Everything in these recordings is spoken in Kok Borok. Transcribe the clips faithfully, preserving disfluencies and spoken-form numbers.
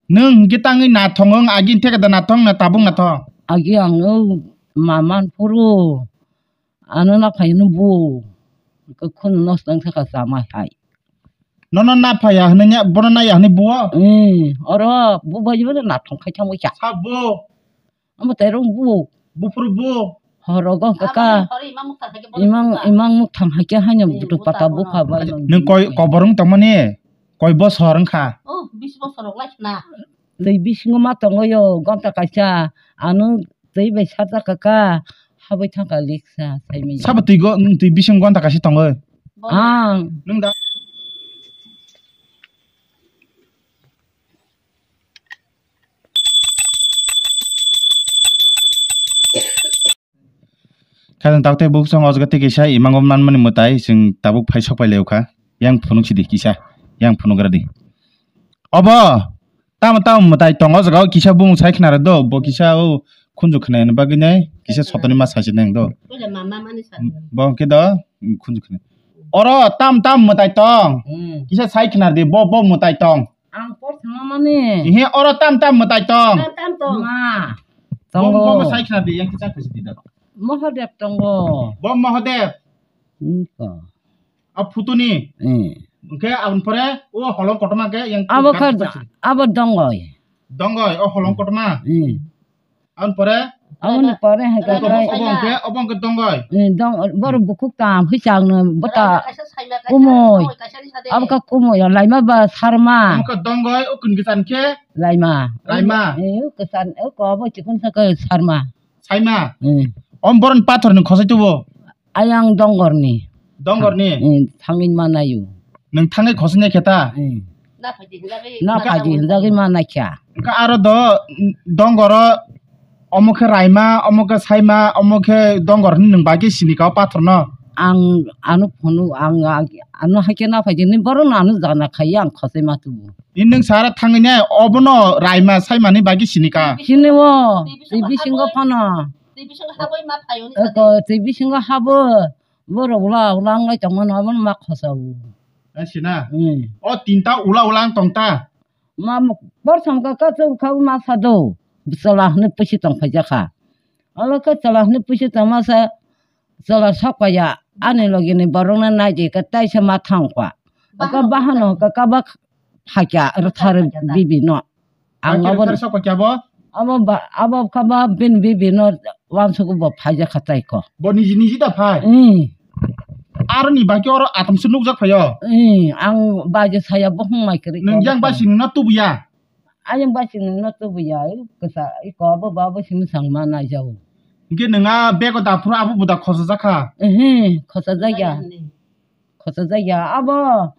Nwng hwnkhe tangwi nathong wng, agi theke da nathong na tabuk nathong? Agi ang o maman phuru, ano naphai no bu, khe khunu nosto wng thaka chama hai. Nono naphaya hwnwi nya, bono naiya hwnwi buo? Hmm, oro bu bai bo nathong khai thangwi cha. Sabo? Amo tai rong bu. Buphuru bu. Horogo kaka. Imang, imang mukthang hakhe haino butu pata bukha bai. Nwng koi koborong tongmani? Koi bosor wngkha? Oh, bis bosor rok lai khna. Twi bisingo ma tongo yo, gonta kaisa. Ano twi bai sarjak kaka. Habwi thangkha liksa, saimanya. Sabo twi go, twi bising gonta kaisa tongo? Ang. Nwng da? Khe chwng tabuk tei buk chwng o jaga tei kisa imango manmani mwtai chwng tabuk phai sok pai lai kha. Yang phunuk sidi kisa, yang phunuk gra di. Obo tamo tamo mwtai tong o jaga o kisa bumung sai khna rw do, bo kisa o khunju khna ni bagwi nai kisa sotoni ma sai se nang do. Bo hwnkhe do khunju khna. Oro tam tam mwtai tong. Hmm. Kisa sai khna di, bo bo mwtai tong. Ang por thangma mani. Ihe oro tam tam mwtai tong. Tam tam tong. Ma. Bo, tongo. Bo, bo sai khna di, yang kicha khasi di da. Mahadev tongo. Bo Mahadev. Niko. A phutuni. Eh. Oke, abon pore, o holong kotoma ke yang abo kha, abo dongoi. Dongoi, o holong kotoma. Eh. Aboni pore? Aboni pore hai khe obo, obo hwnkhe, obo hwnkhe dongoi. Eh, dong, borok bukhuk tam hwichang no bota kumui. Abo kha kumui, laima ba sarma. Omo khe dongoi, o kun kisan khe? Laima. Laima. Eh, o kisan, o ko abo chikon sa khe sarma. Saima. Eh. Om boron pathor ni khosai tubo. Ayang dongorni. Dongorni? Eh, thangwi manayo. Nwng thangwi khosni khe ta? Eh. Na phaidi hinjagwi manaikha. Wngkha aro do, mm, dongoro omo khe raima, omo khe saima, omo khe dongor hwnwi nwng bai khe sini ka o pathorno? Ang ano phunu, ang, ang, ano hai khe na phaidi hinwi borokno ano jana khai ang khosai ma tubu. Ni nwng sara thangwi nai obono raima saimani bai khe sini ka? Sini o, twi bisingo phano. Twi bisingo habwi ma phaio ni. Eko, twi bisingo habo. Borok ula ula wng lai tongmano, abono ma khosao. Sina? Hmm. O tinta ula ula wng tong ta? Ma, borsam ka kachu kha ma sado. Chwla hwnwi pusi tong phai jakha. Olo khe chwla hwnwi pusi tong masa, chwla sok paiya. Ani logi ni borok no nai di khe taisa ma thang kha. Aka bahano kha kaba phakya rwthar bibi no. Ang abo rwthar sok kya bo? Abo ba, abo kha ba bin bibi no wansuk bo phaija kha tai ko. Bo niji niji da phai? Hmm. Aro ni baki oro atam se nukjak phaio? Hmm, ang baje saya bo hung mai kwrwi. Nung yang ba sini no tubuya? Ayang ba sini no tubuya, kasa iko abo ba bo sini sang ma nai jau. Hingke nung a bego da phuru abo bo da khosa jakha? Hmm, khosa jakya. Khosa jakya abo.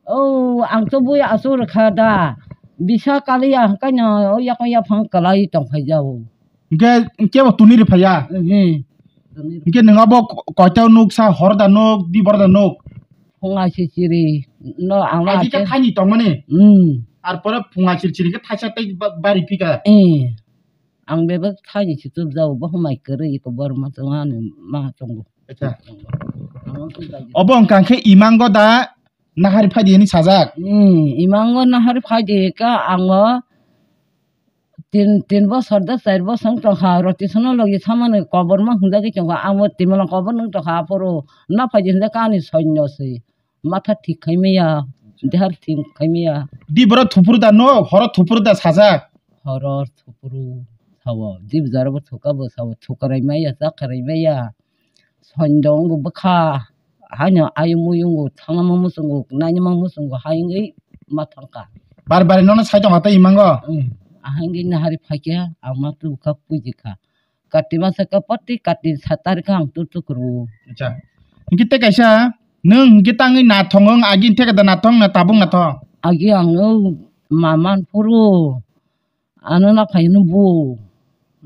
O, ang to bui asur kha da. Bisa kaliya hwnkhe no o yakung yaphang kwlai tong phai jao. Hwnkhe kebo tuni ri phaiya? Mhm. Hwnkhe nwng abo ko-, koito nuk sa hor da nuk, di bor da nuk? Phunga si chiri no ang la. Aji khe thani tong mani? Hmm. Ar pore phunga chiri chiri khe thaisa tei ba-, bari phika. Eh. Ang bebak thani si tup jao, bo hwnbai kwrwi iko borma tongani ma tongo. Acha. Obo wngkha khe imango da nahari phaidi hwnwi sajak? Hmm, imango nahari phaidi ka ango tin, tin bosor da char bosor wng tongkha, roti sono logi samani koborma hwnjagwi tongkha, amo timala kobor wng tongkha, aphuru naphaidi hwnjakha ani soinyo se. Matha thik khai maya, dehar thik khai maya. Di boro thupuru da no, horo thupuru da sajak. Horo thupuru sao, di bujaro bo thuka bo sao, thukarai maya, chakarai maya. Sondo wngbo bwkha, haino ayung muyungo, thangma muchungo, nainima muchungo, haingwi ma thangkha. Bar bar nono sai tongkha tei imango? Hmm, ahangwi nahari phaikha, ang ma tubukha, pujikha. Kati masa ka pati, kati satar ka ang tu tu kru. Acha. Hingke te kaisa, nwng hingke tangwi nathong wng, agi hingke da nathong na tabuk nathong? Agi ang o maman phuru, ano naphai no bu,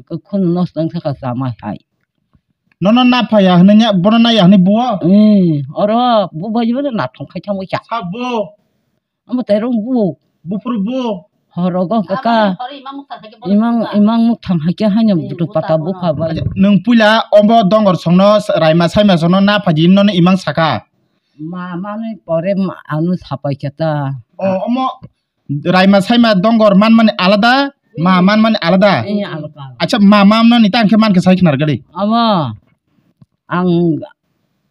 ko khun nos tang saka sama hai. Nono naphaya hwnwi nya, bono naiya hwnwi buo? Hmm, oro bu bai bo nathong khai thangwi cha. Sabo. Omo tai rong bu. Buphuru bu. Horogo kaka. Imang, imang mukthang hakhe haino butu pata bukha bai. Acha, nwng puila omo dongor songno raima saima songno naphaidi nono imang saka? Ma, mani pore ma, ano sapai khe ta. O, omo Raima saima dongor manmani alada, ma manmani alada. Eh, alada. Acha, ma manmani ta angkhe mankhe sai khnar gadi. Amo ang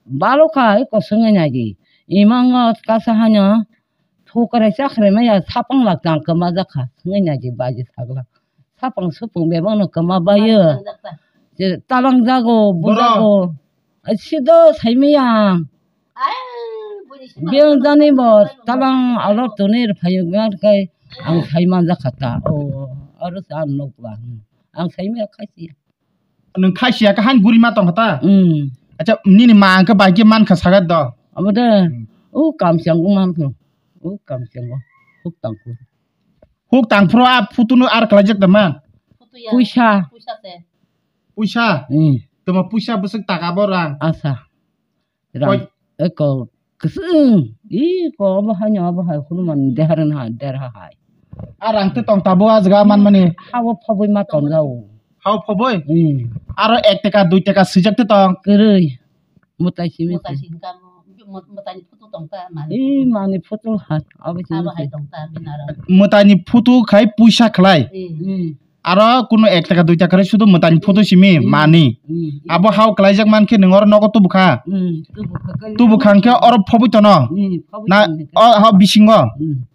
baloka eko swngai nagi. Imango kasa hanya thukare chakre maya sapang lak tang kama jakha swngai nagi baji sagla. Sapang supung bebang no kama bayo. Je talang jago, bujago. Sido saimaya. Biyang jani bo talang alor tonir phayung kai ang saima jakha ta. O, aro sa nokla. Ang saimaya khasi. Nung khasiya ka han guri ma tong kha ta? Hmm. Acha, nini ma ang ka bai ke man kha sagat do. Amo de. Hmm. O kam siang o man kho. O kam siang o. Huk tang kho. Huk tang phro a phutu no ar kala jak da man. Puisa. Puisa. Hmm. Tuma puisa bwswk taka bo rang. Asa. Rang. Koi- Eko. Kwswng. I ko abo hai no abo hai hunu man dehar na derha hai. A rang te tong tabo a jaga man mani. Hao phoboi ma tong jao. Hao phoboi? Hmm. Aro ek taka, dui taka swijak te tong. Kwrwi. Mutai simi. Mutai simi kamo. Mut-, mutai ni photo tong ta mani. I mani photo ha. Abo simi. Abo hai tong ta binaro. Mutai ni photo khai puisa khlai. Hmm. Hmm. Aro kuno ek taka, dui taka re sudo mutai ni photo simi. Hmm. Mani. Hmm. Abo hao khlai jak man khe nung oro nogo tubu kha. Hmm. Tubu kha khe. Tubu kha khe oro phoboi tono. Hmm. Phoboi na tono. O hao bisingo. Hmm.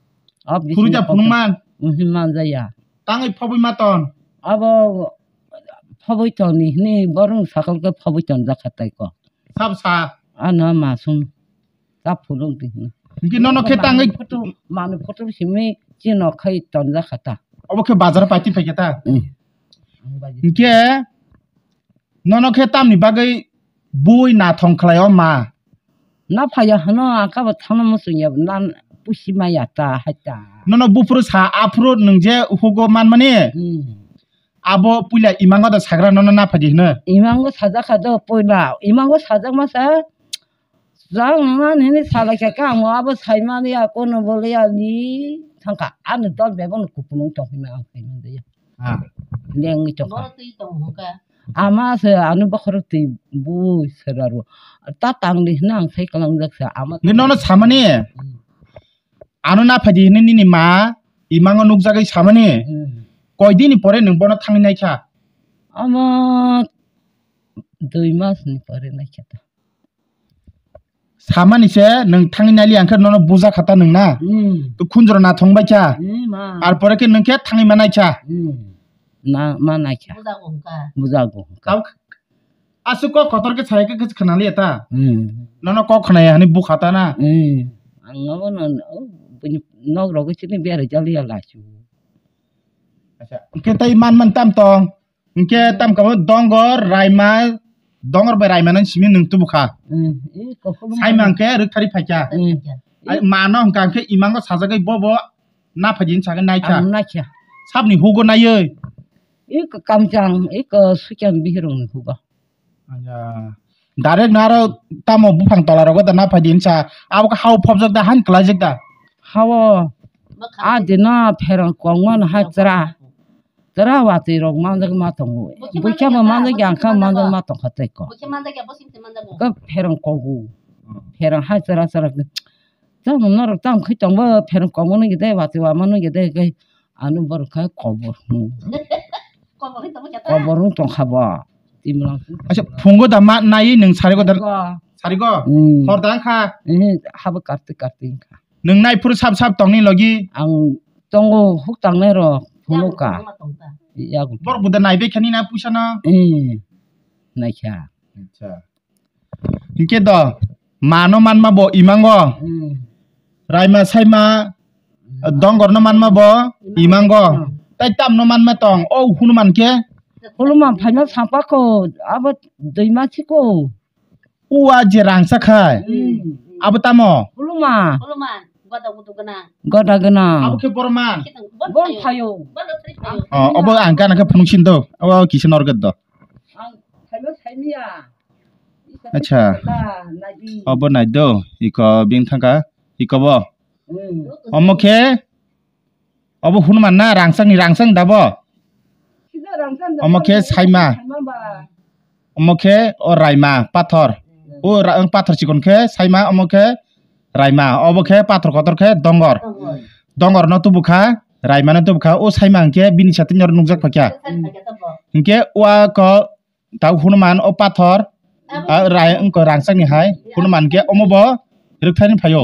Phuru ja phunung man. Hmm, man jaya. Tangwi phoboi ma ton. Abo phoboi toni hini borong sakal ke phoboi ton jakha tai ko. Sab sa. Ano masung. Ta phunung di hini. Hingke nono khe tangwi. Manu photo, manu photo simi chino khai ton jakha ta. Obo khe bazar paiti phai khe ta. Hmm. Hingke nono khe tamni bagwi bui nathong khlai o ma. Na phaiya hano, ang kabo thangna muchungya, na pusi maya ta, hai ta. Nono buphuru sa, aphuru nwng je hugo manmani, hmm, abo puila imango da sagra nono na phaidi hino. Imango sajak kha do puila, imango sajak masa, jang nang nini salai kha ka, amo abo saimani ya, kono bole ya ni thangka, ani dol bebon kupunung tong hino ang saimani ya. Ah. Lengwi tongkha. Borok twi tongo hwnkha. Ama se ano bokhorok twi bui sera ro. Ta tangdi hwnwi ang sai kwlangjak se ama. Nini nono samani? Hmm. Ano na phaidi hwnwi nini ma imango nukjagwi samani? Hmm. Koi dini pore nwng bono thangwi naikha? Ama dui mas ni pore naikha ta. Samani se nwng thangwi naili ang khe nono buja kha ta nwng na? Hmm. To khunjro na thong bai kha. Hmm, ma. Ar pore khe nwng khe thangwi ma nai kha. Hmm. Na, ma nai kha. Buja go hwnkha. Buja go hwnkha. Tabuk aswk kok kotor khe sai khe khwna liya ta. Hmm. Nono kok khna ya hani bukha ta na. Hmm. Ang nono, oh, bini nok rogo chini bera jali ya lachu. Acha, khe tai man man tam tong. Hingke tam kabo dongor raima, dongor bai raima nang simi nung tubu kha. Hmm, i kokhol. Sai mang khe rwk thari phai kha. Hmm. Ai mano hingka hingke imango sajagwi bobo na phaidi hinwi sagwi nai kha. Ang nai kha. Sabni hugo naiwi. I ko kamchang, i ko sukyang bihirung ni hugo. Aya. Direct na aro tamo buphang tola rogo da na phaidi hinwi sa. Abo khe hao phobjak da han kwlaijak da. Hao. A dina pherang kongma na ha chra. Chwra watwi rok manjak ma tongo. Buikhe manjak ya, ang kha manjak ma tongkha tei ko. Buikhe manjak ya, bo sing se manjago. Ko pherang kogu. Hmm. Pherang hai chwra chwra. Tamo norok tamo khe tongbo pherang kogmano gede watwi wamano gede khe ano borok khe kobor. Kobor wng tongkha ta? Kobor wng tongkha bo. Timlang. Acha phungo da ma nai nwng sarigo da. Sarigo. Sarigo? Hmm. Hor da wngkha? Eh, habo kartwi kartwi wngkha. Nwng naiphuru sap sap tongni logi? Ang tongo huk tangnai rok phunukha. Yago tongma tongkha. Yago. Borok buda naibe khani na puisa no? Eh, naikha. Acha. Hinkhe do mano manma bo imango. Hmm. Raima saima, hmm, dongor no manma bo imango. Hmm. Tai tam no manma tong, o hunu man khe? Huluman phaima sampakho, abo dui machiko. Uwa je rangsa khai. Hmm. Abo tamo? Huluma. Huluma, goda gudu gwnang. Goda gwnang. Abo khe borman. Bon phayo. Bon phayo. Oh, obo ang gana khe phunuk sin do. Obo kisa norget do. Ang phaima saimiya. Acha. Obo nai do. Iko bini thangka. Iko bo. Hmm. Omo khe Obo hwnwi man na rangchakni rangchak da bo? Omo khe saima. Omo khe o raima pathor. O ra-, wng pathor chikon khe saima, omo khe raima. Obo khe pathor kotor khe dongor. dongor no tubu kha, raima no tubu kha, o saima hwnkhe bini satwi oro nukjak pha kha. Hmm. Hwnkhe o a ko tau Hunuman o pathor, a, rai wngkha rangchakni hai, Hunuman khe omo bo rwkthani phaio.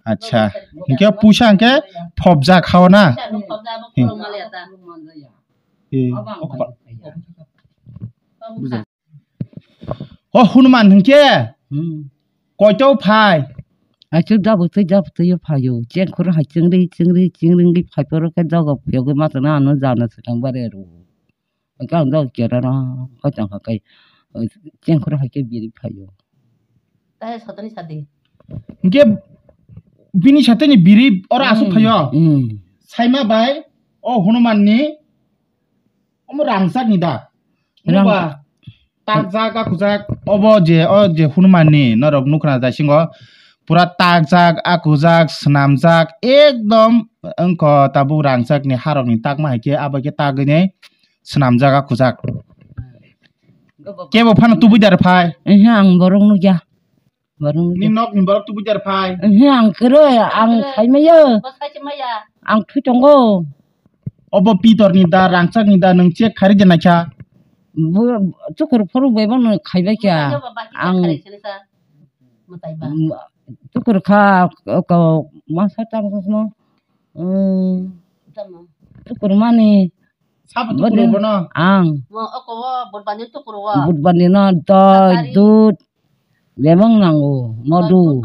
Acha, hwnkhe puisa hwnkhe phobjak hao na? Hmm. Eh, o Hunuman hwnkhe Hmm. koito phai? Achu dabu twi dabu twi phaio. Chengkhoro hai chengri chengri chengri wngwi phai phoro khe dogo phiyogwi ma tongna ano jana swkang bare rw. Hwnkhe ang dogo kera no kochang kha kai chengkhoro hai khe biri phaio. Tahe sotoni sadi. Hwnkhe bini sateni biri oro asuk Hmm. phaio. Hmm. Saima bai o Hunuman ni omo rangchak ni da. Rang- Omo ba takjak, akujak, obo je, o je Hunuman ni norok nukha na jaisingo pura takjak, akujak, swnamjak, ekdom wngkha tabuk rangchak ni harok ni takma hai khe abo khe tagwi nai swnamjak, akujak. Kebo phano tubui da rw phai? Ehe, ang borok nukya. Borok Ni nukya. Nok ni borok tubui da rw phai? Ehe, ang kwrwi, ang Kwrwi. Khaimaya. Bo sai se maya. Ang thwi tongo. Obo pitor ni da, rangchak ni da, nwng check khari de naikha? Bo, chukur phuru bai bono khaibai kya. Mwtai ba baki Ang kha kharai sini sa. Mwtai ba. Mm, chukur kha, ko, masa tam ko mo. Mm, Tamo. Chukur mani. Sabo Bani. Chukur bono? Ang. Mo oko wo, budbani chukur wo. Budbani no, doi, Tari. Dud. Lemon nango, modu.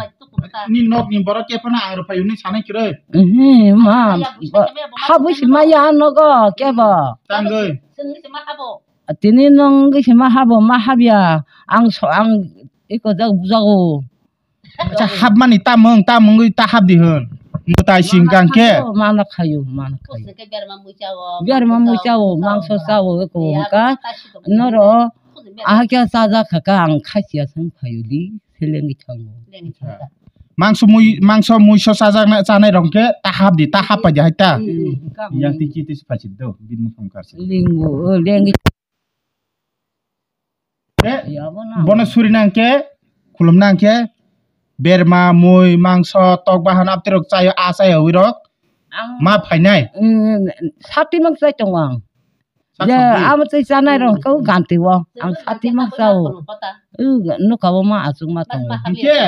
Ni nok ni borok khe phano ang rwphai hwnwi sanai kwrwi. Ehe, ma, Maya busa ba, khe maya bo habwi maya si maya nogo, kebo. Tangwi. Sengni se ma habo. Tini nong wngwi se ma habo, ma habya. Ang so, ang iko jak bujago. Acha, hapmani tamung, tamungwi ta hapdi hwn. Mwtai singkang khe. Mana khayo, mana khayo. Kusni khe berma mui chawo, Berma mui chawo, mangso chawo, eko wngka. Noro, Aha khe chajak kha khe ang khachiya se wng phaio di, se lengwi thango. Lengwi thango. Mangso mui, mangso muiso chajakna, chanai rok khe ta hap di, ta hap pai di hai ta. Hmm. Yang tiki tisi phai si do, bini mukhang kar si. Lingo, o lengwi. Khe, Yabo na. Bono suri nang khe, khulum nang khe, berma, mui, mangso, tok bahan apti rok chayo, a chayo wi rok. Ang Ma phainai. Hmm, sati mang chai tongo ang. Sak Je, sabji. Abo twi chanai rok kau ganti o. Ang sati ma sao. U, nuka o ma asuk ma tongo. Hingke,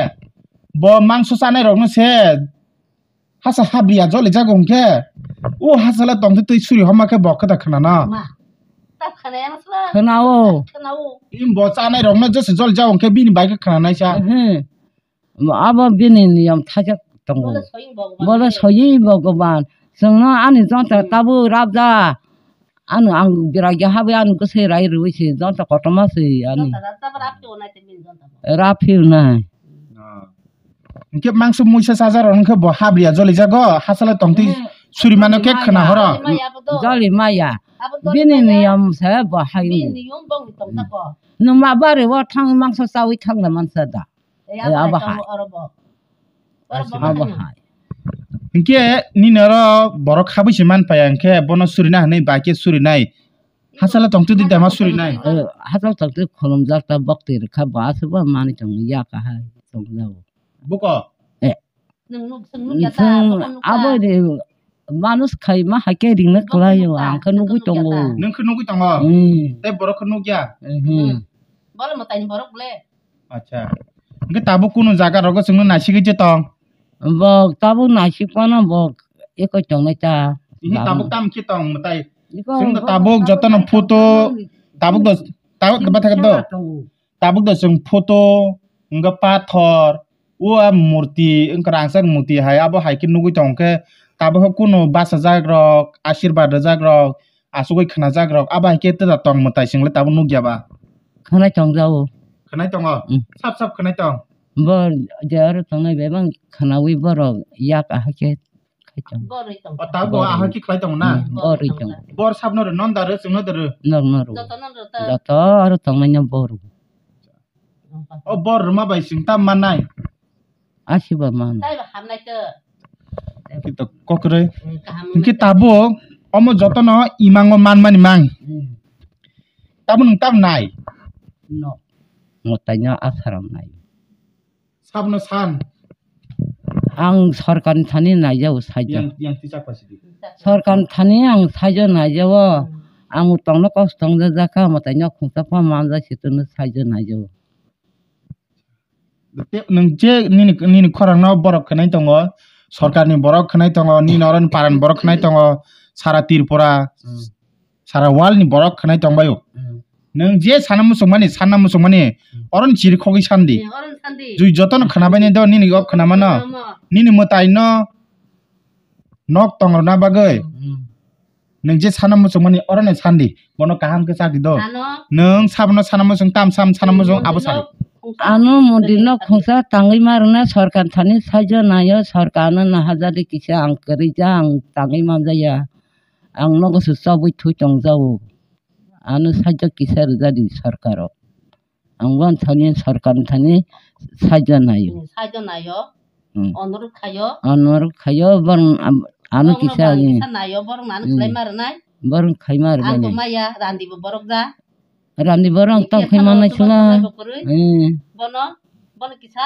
bo mangso chanai rok no se hasa habri ya joli jago hingke. U hasa le tong twi suri homa khe bo khe da khna na. Ma. Ta khna yang sla. Khna o. Khna o. Im bo chanai rok no jese joli jago hingke bini bai khe khna nai sa. Hmm. Abo bini niyom thajak tongo. Bono soying bo Bono soying bo goban. Chwngno ani jonta Hmm. Tabuk rabja. Ano ang biragi habai ano gosai rai rwi se jonta kotorma se ani. Jonta rabja ba raphi o nai te bini jonta bo. Raphi o nai. Ah. Hingke mangso muisa chajar hingke bo habriya joli jago hasala tongti Hmm. Suri mano khe khna horo. Joli maya abo do. Joli maya. Abo joli Bini maya. Niyom se bo hai. Bini niyom bo tong ta ko. Numa bari o thang mangso chawi thang na mansa da. Eh, abo hai. Abo hai. Abo hai. Hingke nini oro borok habwi se man paya hingke bono surina hinwi bai khe surinai. Hasala tongtwtwi dama surinai. Eh, hasala tongtwtwi khulumjak ta bokti rwkha bo aswk bo manwi tongwi ya kahai tongjago. Buko? Eh. Nwng nuk, nwng nuk ya ta, Chwng buko nuk ta. Abo de manus khai ma hai khe ringna Buko nuk kwlaio ta, ang khe chwng nugwi nuk ya tongo. Ta. Nwng khe nugwi tongo? Hmm. Tei borok khe nuk ya? Mhm. Hmm. Bole mwtaini borok le. Acha. Hingke tabuk kunu jaga rogo chwngno naisigwi je tong? Bo tabuk naisik phano bo eko tongnai ta. Ihi tabuk tam khe tong mwtai? Eko Chwng do bo tabuk tabuk jotono nai photo, tongo. Tabuk do, tabuk do bathakhe do? Tongo. Tabuk do chwng photo, wngkha pathor, o a murti, wngkha rangchak murti hai, abo hai khe nugwi tong khe, tabuk khe kunu bachajak rok, asirbat rwjak rok, asugwi khnajak rok, abo hai khe twda tong mwtai chwng le tabuk nukya ba? Khwnai tong jao. Khwnai tongo? Mm. Sap sap khwnai tong? Bo je aro tongnai bebak khwnaui borok yak ahai khe khai tongo. O tabuk ahai khe khlai tongo na? Mm, borwi tongo. Bor sapno rw, non da rw, chwngno da rw? Nok no rw. Joto no rw ta. Joto aro tongnai no bo rw. O bor rwma bai chwng tam mannai? Asiba man. Tai ba hamnai to. Kito kokroi. Hmm, kaham Hingke mannai to. Tabuk omo jotono imango manmani mang. Hmm. Tabuk nwng tam nai? No. Mwtaino asaram nai. Sabno san. Ang sorkarni thani naijao saijo. Yang, yang tisa khosidi. Sorkarni thani ang saijo naijao. Hmm. Ang tongno kos tong jajak kha, mwtai nok khungsa pha manjak se tono saijo naijao. Te nwng je nini, nini khorang no borok khwnai tongo, sorkarni borok khwnai tongo, nini oro ni paran borok khwnai tongo, sara Tripura, Hmm. sara world ni borok khwnai tongbaio. Hmm. Nwng je sana muchungmani, sana muchungmani, Hmm. oro ni chiri khogwi sandi. Hmm, oro ni sandi. Jui jotono khwnabaini do nini o khwnamano. Khwnamo. Nini mwtai no nok tongrwna bagwi. Hmm. Nwng je sana muchungmani oro ni sandi. Bono kaham khe chadi do. Ano. Nwng sabono sana muchung tam sam sana muchung abo sadi. Ano mondir no khungsa tangwi ma rwna sorkar thani saijo naio, sorkar ano nahajadi kisa ang kwrwi ja ang tangwi manjaya. Ang nogo se chobwi thui tongjao. Ano saijo kisa rwjadi sorkaro. Ang wan thani sorkar thani saijo naio. Hmm, saijo naio. Hmm. Onuruk khaio. Onuruk khaio, borong am-, ano Borong kisa, no ang hmm. kisa naio, borong ano Hmm. khlai ma rwnai. Borong khai ma Ang rwnai. Bo maya, randi bo borok ja. Randi borong Ni tong khe khai ma phano nai chwla. Bo kwrwi. Hmm. Bono, bono kisa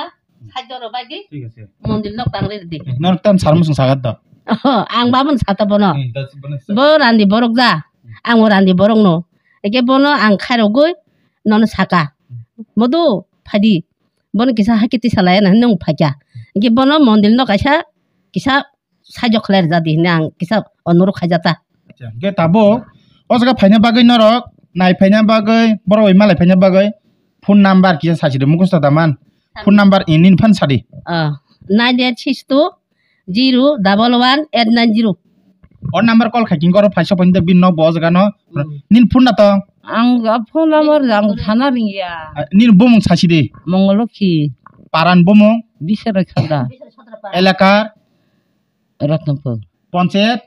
saijo ro bai di. Thik ase. Mondir nok tang re di. Nor tam sar muchung sagat do. Oh, ang babon sata bono. Hmm, das bono sa- Bo randi borok ja. Ang bo randi borok no. Eke bono ang khairogwi nono saka. Modu phadi. Bono kisa hakhe tisa laya na hinwi wng phaikha. Hinkhe bono mondir no kaisa, kisa saijo khlai rwjadi hinwi ang kisa onuruk khaijata. Acha, hinkhe tabuk o jaga phaina bagwi norok nai phaina bagwi, borok bai malai phaina bagwi phone number kisa sachidi mukhusto da man. Phone number nini phan sadi. Ah, nine eight six two zero double one eight nine zero. O number call khai king koro phaisa phainte bin no bo jaga no. Hmm. Nin phone na tong? Ang a phone number ang thana ringya. Ah, nin bumung sasi de. Mongolokhi. Paran bumung? Bisara khada. Elakar? Ratnapur. Panchayat?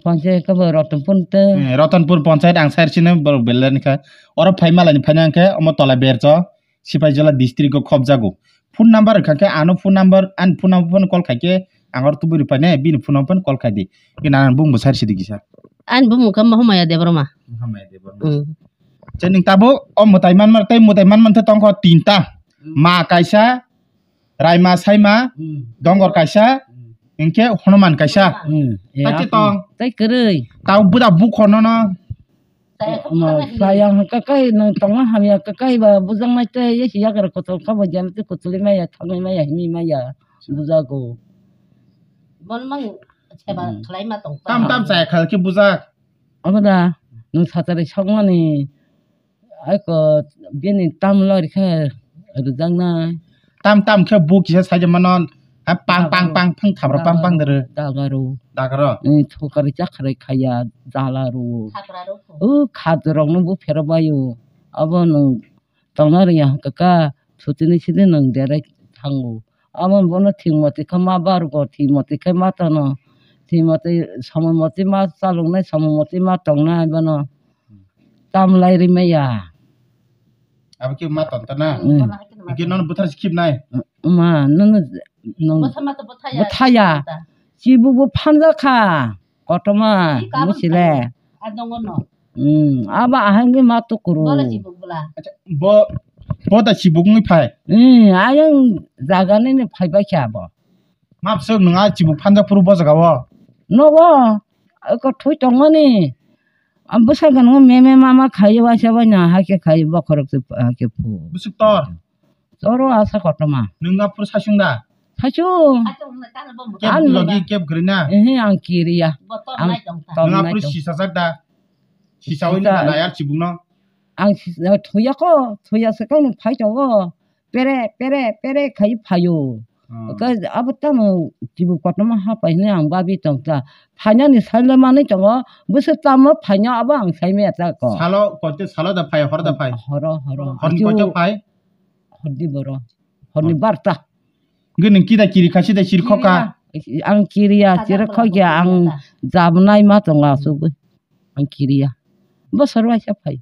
Panchayat ka bo Ratanpur te. Eh, Ratanpur panchayat ang side sini borok belai ni kha. Oro phai malai ni phai nang khe omo tola bercho Sipaijala district o khobjago. Phone number rwkha khe ano phone number ani phone number phone call khai khe ang oro tubui rwphai ne bini phone number phone call khai di. Bini nang bung bo side sidi kisa. Ani bumung khe Mahamaya Debbarma. Mahamaya Debbarma. Mm. Che ning tabo o mwtai man mar tei mwtai man man the tongkho tinta. Mm. Ma kaisa, Raima Saima, Hmm. Dongor kaisa, Hmm. hinkhe Honoman kaisa. Hmm. Tei khe tong. Tei kwrwi. Tao buda bukhono no. Chaya khe Omo, bukhana hini. Chaya hwnkha kai nwng tongma hamya kha kai ba bujaknai tei yasi yagra kotor kha bo jemtwi kutulwi maya thangwi maya himwi maya bujago. Bon mang seba Hmm. khlai ma tong. Tam tam chaya kha khe bujak. Omo da nwng satari sokmani. Aiko bini tam lori khe rwjaknai. Tam tam khe bo kisa sai mano, ha, pang, pang, pang, phang thabra pang, pang dere. Dagaro. Dagaro. Eh, thokari chakharai khaya, jalaro. Khatraro. O khatrokno bo phero baio. Abo nwng tongna rwya hwnkha kha, sutini sidi nwng derai thango. Abo bono thwimoti khe ma barugo, thwimoti khe ma tono. Thwimoti, somoi moti ma chaloknai, somoi moti ma tongnai bono. Tamlai rimaya. Abo khe ma tonta na? Mm. Hwnkhe nono bwthar se khibnai? Ma, nono, nong Bwthar ma to bwthaya. Bwthaya. Bwthar. Chibuk bo phanjak kha. Kotorma, Chibuk abo buchile. Thaya. A dongo no. Mm, abo ahai wngwi ma tukuru. Bola chibuk bwla. Acha, bo, bo da chibuk wngwi phai? Mm, ayang jaga nini phai bai khe abo. Ma bwswk nwng a chibuk phanjak phuru bo jaga o? Nogo, eko thui tongmani. Am bwsai gwnango meme mama khaio, waisa bai na hakhe khaio, bokhorok se hakhe phu. Bwswk tor? Toro asa kotorma. Nwng aphuru saichung da? Saichung. Keb logi keb kwrwi na? Ehe, ang kiriya. Ang tor nai tong ta. Nwng aphuru sisajak da? Sisawi na da yar chibukno? Ang sisa-, thuyakho, thuya se khe nwng phai tongo. Pere, pere, pere khai phaio. Hmm. Khe abo tamo chibuk kotorma hapai hwnwi ang babi tong ta. Phainani saile manwi tongo, bwswk tamo phaino abo ang saimaya ta ko. Salo koito salo da phai, hor da phai? Horo, horo. Horni koito phai? Hordi boro. Horni barta. Hwnkhe nwng kida kiri kha sida chiri khokha? Kiriya. Ang kiriya, chiri khokya, ang jabnai ma tongo asugwi. Ang kiriya. Bosor waisa phai.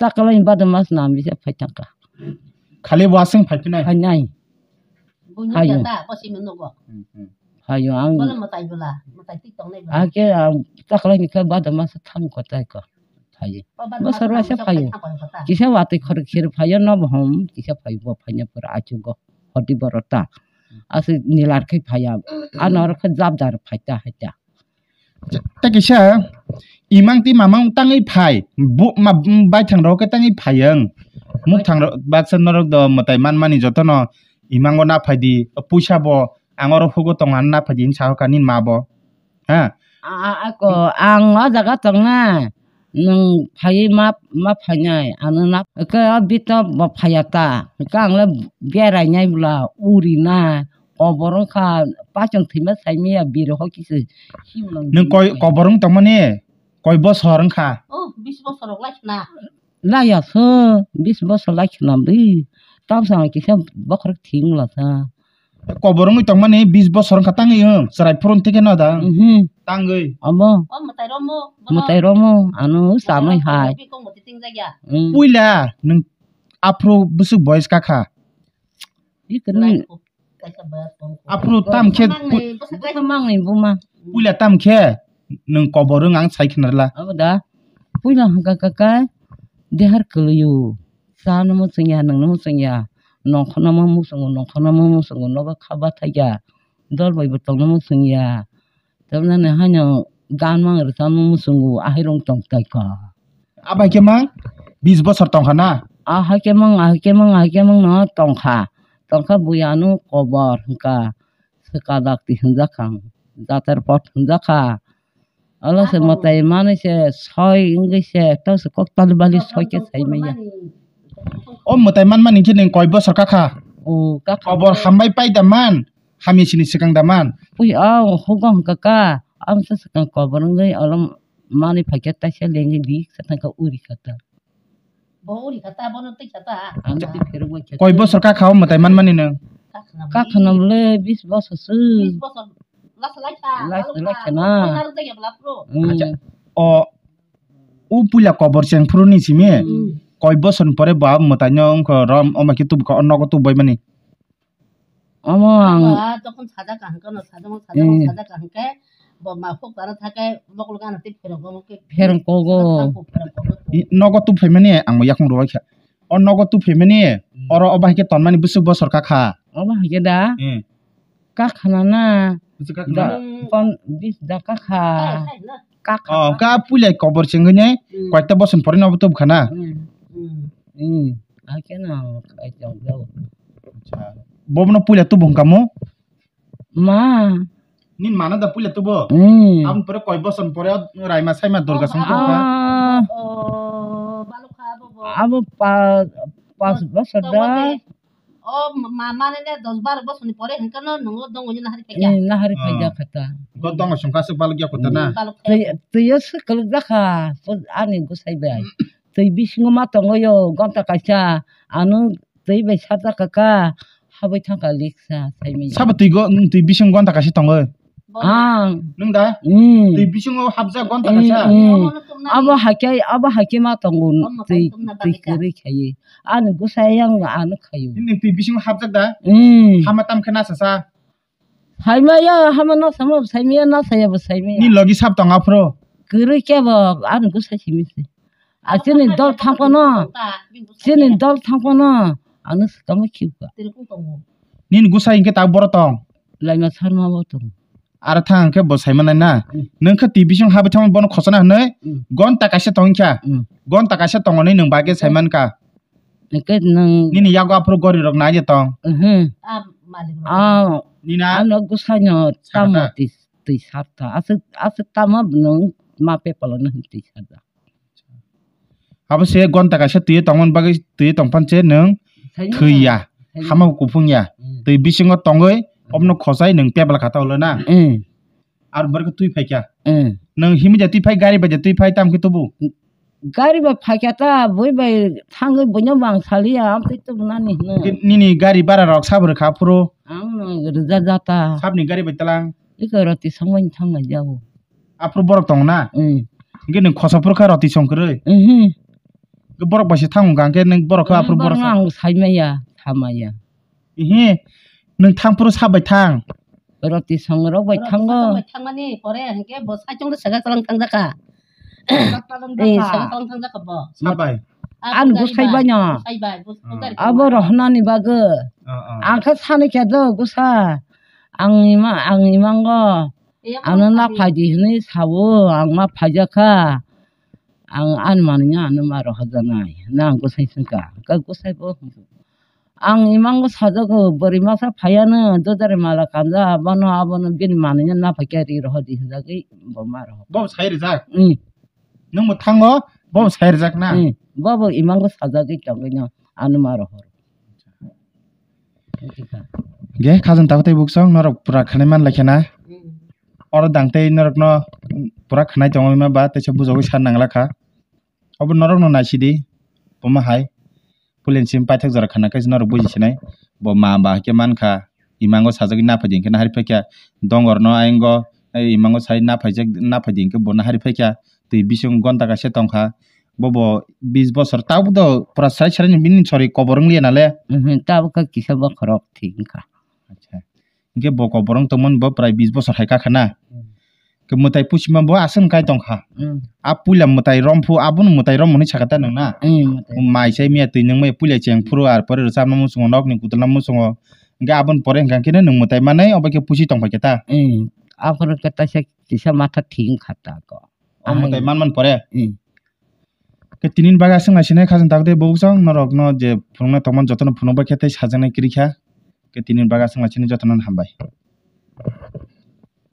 Takalai bada mas nam bisa phai tangka. Khali wasing phai phinai? Phai nai. Bunya Phaio. Jata, kosi menugo. Hmm, hmm. Phaio ang. Bola matai bula, matai tik tong nai bula. Ake ang takalai ni khe bada mas tham ko tai ko. Phaio. O bada mas Bosor waisa phaio. Kisa watwi khor khir phaio no bohom, kisa phai bo phaina pura achugo. Hodi borota. Aswk nilar khe phaiya. Ano oro khe jabdar phaita haita. Tei kisa imang tei mamang tangwi phai. Bu-, ma-, baithang rok khe tangwi phai wng. Mukthang rok baksa norok do mwtai manmani jotono imango na phai di. Puisa bo ang oro hugo tongo ano na phai di hinwi sa kha nini ma bo. Ha? A, a, ako, ang o jaga tongna, nwng phaiwi ma, ma phainai, ano na, hwnkhe o bito bo phaiya ta, hwnkhe ang le berainai bwla, uri na, kobor wngkha, pachung thwima saimaya, biri hokhe se himlong. Nwng koi, kobor wng tongmani, koi bosor wngkha? Oh, bis bosor rok lai khna. Laiya so, bis bosor lai khna bwrwi, tamsa ang kisa bokhorok thwng la sa. Kobor wngwi tongmani bis bosor wngkha tangwi wng, chwrai phurun tike no da? Mhm. Tangwi. Omo. O mwtai romo, bono. Mwtai romo, ano chanwi hai. Bikong mwtai tingjakya. Mm. Puila nwng aphuru bwswk boyes kakha? Bikini. Aphuru tam khe bwsa mangnwi, bwsa mangnwi buma. Puila tam khe nwng kobor wng ang sai khna rwla. Omo da. Puila hwnkha kaka dehar kwlwio. Chano muchungya, nungno muchungya, nongkhorno muchungo, nongkhorno muchungo, nogo kha bathakya, dol bai bo tongno muchungya. Tamoni haino gan mang rwchapno muchungo, ahai rong tong tai kha. Abai khe mang bis bosor tongkha na? Ahai khe mang, ahai khe mang, ahai khe mang no tongkha. Tongkha buya ano kobor hwnkha, swka dakti hwnjakha, jatar pot hwnjakha. Olo se mwtai manwi se soi wngwi se, to se kok tali bali soi khe sai maya. O mwtai manmani khe nwng koi bosor kakha? O kakha. Kobor hambai pai da man, hamya sini swkang da man? Pui o hugo hwnkha ka, amsa swkang kobor wngwi olo manwi phaikhe taisa lengwi di, sa thangkha uri kha ta. Bo uri kha ta, bono twi kha ta. Ang twi pherok bai kha. Koi bosor kakha o mwtai manmani nwng? Kakhna Kakhna bole bis bosor su. Bis bosor. Last lai kha. Last lai kha na. Koi narwk jak ya bwla phuru. Mm. Acha. O, o puila kobor cheng phuru ni simi. Mm. Koi bosor ni pore ba mwtai no wngkha rom, o ma khe tubu kha, o nogo tubu bai mani. Omo ang. Ba, tokon sajak kaham khe, no sajak, sajak, sajak kaham khe, bo ma phuk tara thake, bokol gana tei pherang kogo khe. Pherang kogo. Pherang kogo. I, nogo tu phaimani, ang bo yakung rwai kha. O nogo tu phaimani, hmm, oro obo hai khe tonmani bwswk bosor kakha. Obo hai khe da? Hmm. Kakha na na. Bwswk kakha na? Da, hmm, pon, bis da kakha. Hai, hai na. Kakha. Oh, ka puilai kobor chengwi ne, hmm, koita bosor pore no obo tubkha na? Hmm. Hmm. Hmm. Hai khe no, kai chong jao. Acha. Bobono puila tubu hwnkha mo? Ma. Nini mano da puila tubo? Hmm. Aboni pore koi bosor pore o Raima Saima Durga song tongkha? Ah. Oh, balukha abo bo. Abo pa-, pas bosor da. O ma-, mane ne dos baro bosor ni pore hwnkhe no nungo dongo ni nahari phaikha. Hmm, nahari phaikha kha ta. Bo dongo songkha aswk balukya kho ta na? Hmm, balukha. Twi, twi o swk kwlwk jakha, ani gwsai bai. Twi bisingo ma tongo yo, gonta kaisa, ano twi bai sarjak kha, habwi thangkha liksa, saimanya. Sabo twi go, twi bising gonta kaisa tongo? Ang. Nwng da? Mm. Twi bisingo hapjak gonta kaisa? Mm, mm. Abo haikhe, abo haikhe ma tongo, twi, twi kwrwi khaiwi. Ani gwsai yang ano khaio. Nini twi bisingo hapjak da? Mm. Hama tam khe na sasa? Saimaya, hama no samo saimaya, no saya bo saimaya. Ni logi sab tong aphro? Kwrwi khe bo, ani gwsai simi se. Achini dol thangpano, chini dol thangpano, ano swkangma khiukha. Nini gwsai hinkhe ta boro tong? Laima sarma bo tong. Aro thang hinkhe bo saimanai na? Hmm. Nwng khe twi bising habai thangma bono khosona hinwi, hmm, gonta kaisa tong hinkha. Hmm. Gonta kaisa tongo hinwi nwng bagwi saimankha. Hinkhe nwng nini yago aphuru gori rok nai de tong? Mhm. Ah, nini a ano gwsai no tamo twi, twi sarta. Aswk, aswk tamo nwng ma pepalo no hin twi sarda. Abo se gonta kaisa twi tongmani bagwi twi tongphan se nwng thwi ya. Hama kuphung ya. Mm. Twi bisingo tongwi obono khosai nwng pepla kha ta ulo na? Mm. Ar borok twi phaikha. Mm. Nwng himwi ja twi phai, gari bai ja twi phai, tamo khe tubu? Gari bai phaikha ta, bui bai thangwi buino bang saliya, amtwi tubunani hino. Nini gari bara rok sabo rwkha aphuru? Ang no rwja jata. Sabni gari bai tlang? Iko roti songmani thangnai jabo. Aphuru borok tongo na? Mm. Hwnkhe nwng khosa phuru kha roti song kwrwi? Mhm. Hwnkhe borok bai se thango hwnkha, hwnkhe nwng borok khe aphuru borok ang saimaya, thamaya. Ihi, nwng thang phuru sab bai thang. Roti song rok bai thango. Roti song bai thangmani pore hwnkhe bo saichung rw sega tlang thang jakha. Eh, sega tlang thang jakha bo. Sab bai? Ang gusai bai no. Abo rohna ni bagwi. Ang khe sani khe do gusa. Ang ima, ang imango. Ano na phaidi hwnwi sawo, ang ma phaijakha. Ang ani manwi ano ma rohorjaknai. Na ang gusai swngkha. Khe gusai bo hwngo. Ang imango sajago, bwrwi masa phaiano, dodari mala kanja, abono, abono bini manwino naphaikhe ri rohordi hwnjagwi bo ma rohor. Bo sai rijak? Nwng bo thango, bo sai rijak na? Bo bo imango sajagwi tongwino ano ma rohor. Ge khajang tabuk tei buksong norok pura khanai man laikha na? Oro dang tei norokno pura khanai tongwi ma ba teisa bujagwi sa nang lakha. Obo norokno naisidi, omo hai. Puilani simi paithak jora khana khe norok buji sinai. Bo ma ba khe mankha, imango sajagwi naphai di hwnkhe nahari phaikha. Dongorno aywngo, eh, imango sai naphaijak, naphai di hwnkhe bo nahari phaikha. Twi bising gonta kaisa tongkha. Bobo bis bosor tabuk do pura sai sarai ni bini sori kobor wng liya nale. Tabuk khe kisa bokhorok thik wngkha. Acha. Hingke bo koborong tongmani bo prai bis bosor hai kakha na. Ke mwtai pusi ma bo aswk kai tongkha. A puila mwtai rom phu, abono mwtai rom hwnwi sakha ta nwng na? Mai sai miya twi nwng mai puila cheng phuru, ar pore rwchapna muchungo, nokni kutulna muchungo. Hingke aboni pore hingka khe nwng mwtai manai, obo khe pusi tongphai khe ta. Aphuru khe taisa kisa matha thik wngkha ta ko. O mwtai manmani pore? Khe tinini bagwi aswk naisinai khajang tabuk tei bubuksong norokno je phunukna tongmani jotono phunukbai khe tei sajaknai kwrwi kha. Khe tinini bagwi aswk naisinai jotono hambai.